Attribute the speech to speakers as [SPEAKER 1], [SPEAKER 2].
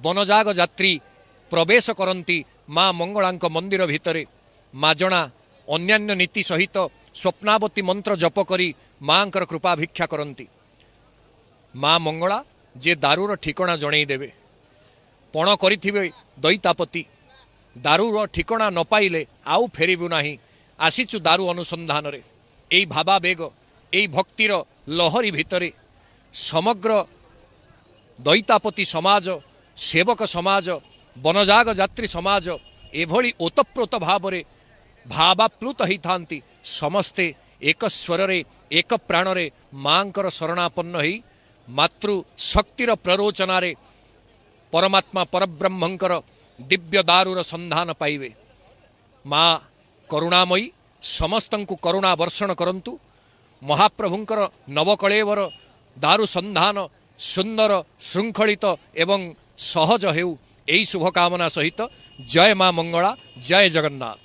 [SPEAKER 1] ବନଯାଗ ଯାତ୍ରୀ ପ୍ରବେଶ କରନ୍ତି ମା ମଙ୍ଗଳାଙ୍କ ମନ୍ଦିର ଭିତରେ। ମାଜଣା ଅନ୍ୟାନ୍ୟ ନୀତି ସହିତ ସ୍ୱପ୍ନାବତୀ ମନ୍ତ୍ର ଜପ କରି ମାଙ୍କର କୃପା ଭିକ୍ଷା କରନ୍ତି। ମା ମଙ୍ଗଳା ଯେ ଦାରୁର ଠିକଣା ଜଣେଇ ଦେବେ। ପଣ କରିଥିବେ ଦଇତାପତି, ଦାରୁର ଠିକଣା ନ ପାଇଲେ ଆଉ ଫେରିବୁ ନାହିଁ, ଆସିଛୁ ଦାରୁ ଅନୁସନ୍ଧାନରେ। ଏଇ ଭାବାବେଗ, ଏଇ ଭକ୍ତିର ଲହରୀ ଭିତରେ ସମଗ୍ର ଦଇତାପତି ସମାଜ, ସେବକ ସମାଜ, ବନଯାଗ ଯାତ୍ରୀ ସମାଜ ଏଭଳି ଓତପ୍ରୋତ ଭାବରେ ଭାବାପ୍ଲୁତ ହେଇଥାନ୍ତି। ସମସ୍ତେ ଏକ ସ୍ୱରରେ, ଏକ ପ୍ରାଣରେ ମାଙ୍କର ଶରଣାପନ୍ନ ହେଇ ମାତୃ ଶକ୍ତିର ପ୍ରରୋଚନାରେ ପରମାତ୍ମା ପରବ୍ରହ୍ମଙ୍କର ଦିବ୍ୟ ଦାରୁର ସନ୍ଧାନ ପାଇବେ। ମା କରୁଣାମୟୀ ସମସ୍ତଙ୍କୁ କରୁଣା ବର୍ଷଣ କରନ୍ତୁ। ମହାପ୍ରଭୁଙ୍କର ନବକଳେବର ଦାରୁ ସନ୍ଧାନ ସୁନ୍ଦର, ଶୃଙ୍ଖଳିତ ଏବଂ ସହଜ ହେଉ, ଏହି ଶୁଭକାମନା ସହିତ ଜୟ ମା ମଙ୍ଗଳା, ଜୟ ଜଗନ୍ନାଥ।